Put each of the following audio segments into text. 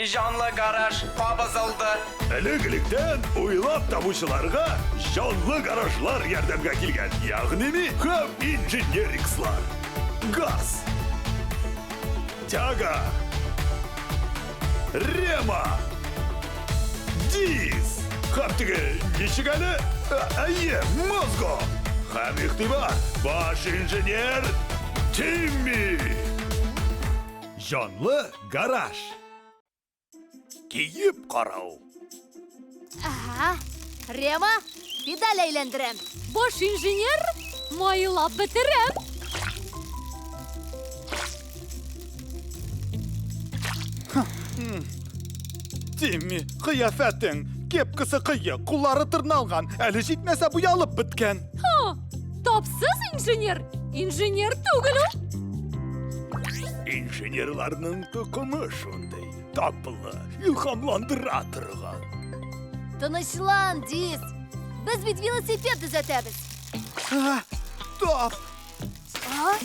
Җанлы гараж кабызылды. Элек-электән уйлап табучыларга җанлы гаражлар ярдәмгә килгән, ягъни ми һәм инженерикслар. Газ. Тяга. Рема. Диз. Һәм теге ничек әле? Әйе, мозго. Һәм игътибар, баш инженер Тимми. Җанлы гараж. Киеп карау. Ага. Рема, педаль әйләндерәм. Баш инженер, майлап бетерәм. Тимми, кыяфәтең, кепкасы кыек, куллары тырналган, әле җитмәсә буялып беткән. Ха, тапсыз инженер, инженер түгел ул. Инженерларның токымы шундый, таплы, илһамландыра торган. Тынычлан, Дис. Без бит велосипед төзәтәбез. А, тап! А?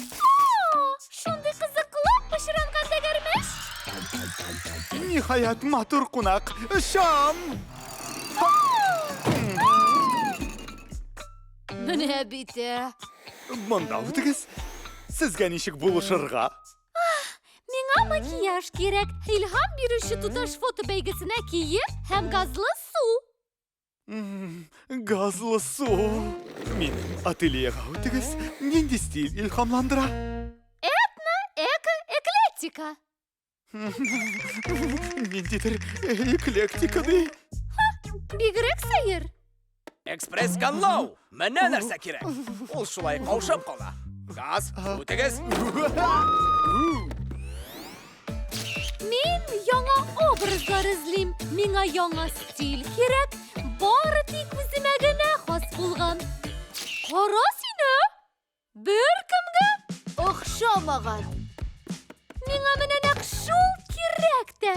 Шундый кызыклы пычранган тәгәрмәч. Ниһаять, матур кунак. Шам! Менә бит, ә. Монда үтегез. Сезгә ничек булышырга? Миңа макияж кирәк. Илһам бирүче туташ фото бәйгесенә кием һәм газлы су. Газлы су. Минем ательега үтегез. Нинди стиль илһамландыра? Этно, эко, эклектика. Ниндидер эклектика ди. Бигрәк сәер. Экспресс-канлау! Менә нәрсә кирәк! Ул шулай каушап кала. Газ, үтегез! Мин яңа образлар эзлим. Миңа яңа стиль кирәк. Бары тик үземә генә хас булган. Кара син, ә? Беркемгә охшамаган. Миңа менә нәкъ шул кирәк тә.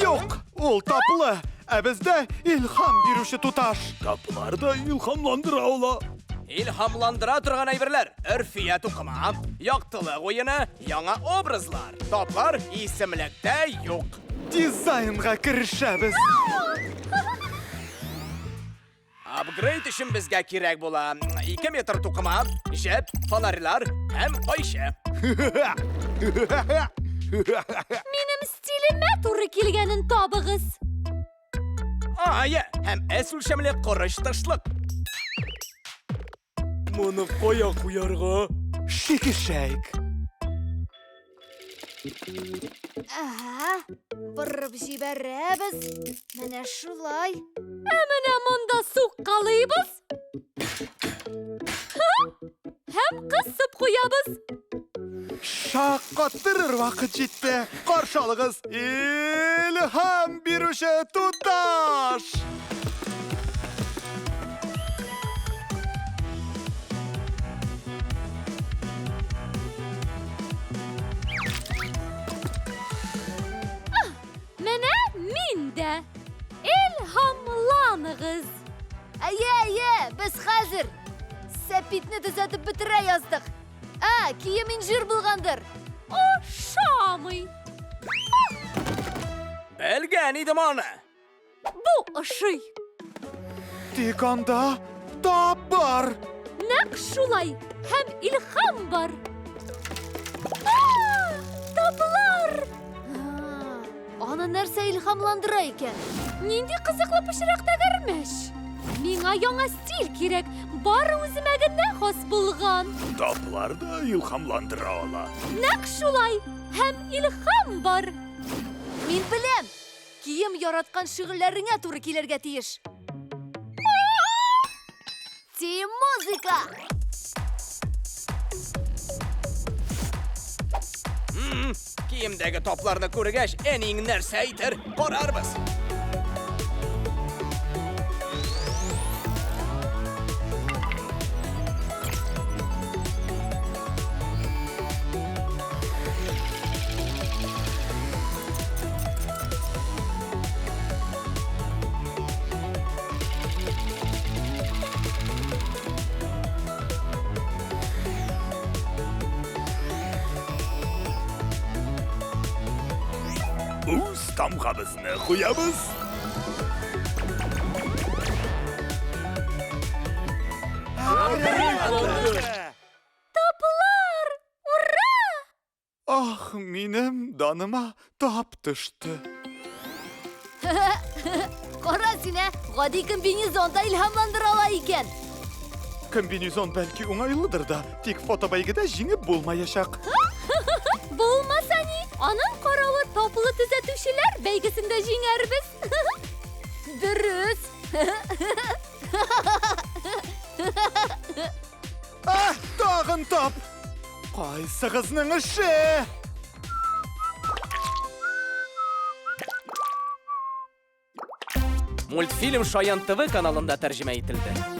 Юк, ул таплы. Ә бездә илһам бирүче туташ. Таплар да илһамландыра ала. Илһамландыра торган әйберләр. Өрфия тукыма, яктылык уены, яңа образлар. Таплар исемлектә юк. Дизайнга керешәбез. Апгрейд өчен безгә кирәк була 2 метр тукыма, җеп, фонарьлар һәм кайчы. Минем стилемә туры килгәнен табыгыз. Ая, һәм S үлчәмле корыч тышлык. Моны кая куярга? Шики-шейк. Ага, борып җибәрәбез. Менә шулай. Ә менә монда суккалыйбыз. Һәм кысып куябыз. Шаккатырыр вакыт җитте. Каршы алыгыз, илһам бирүче туташ! Менә мин дә. Илһамланыгыз. Әйе, әйе, без хәзер. Сәпитне төзәтеп бетерә яздык. Ә, кием инжир булгандыр. Ошамый. Белгән идем аны. Бу ошый. Тик анда тап бар. Нәкъ шулай. Һәм илһам бар. Таплар! Аны нәрсә илһамландыра икән? Нинди кызыклы пычрак тәгәрмәч! Миңа яңа стиль кирәк, бары үземә генә хас булган. Таплар да илһамландыра ала. Нәкъ шулай. Һәм илһам бар. Мин беләм! Кием яраткан шөгыльләреңә туры килергә тиеш. Тим музыка! Киемдәге тапларны күргәч, әниең нәрсә әйтер, карарбыз. Үз Тамгабызны куябыз. Таплар! Ура! Ах, минем даныма тап төште. Кара син, ә, гади комбинезон да илһамландыра ала икән. Комбинезон бәлки уңайлыдыр да, тик фотобәйгедә җиңеп булмаячак. Булмаса ни, аның каравы таплы төзәтүчеләр бәйгесендә җиңәрбез. Дөрес. А, тагын тап! Кайсыгызның эше? Мультфильм Шаян ТВ каналында тәрҗемә ителде.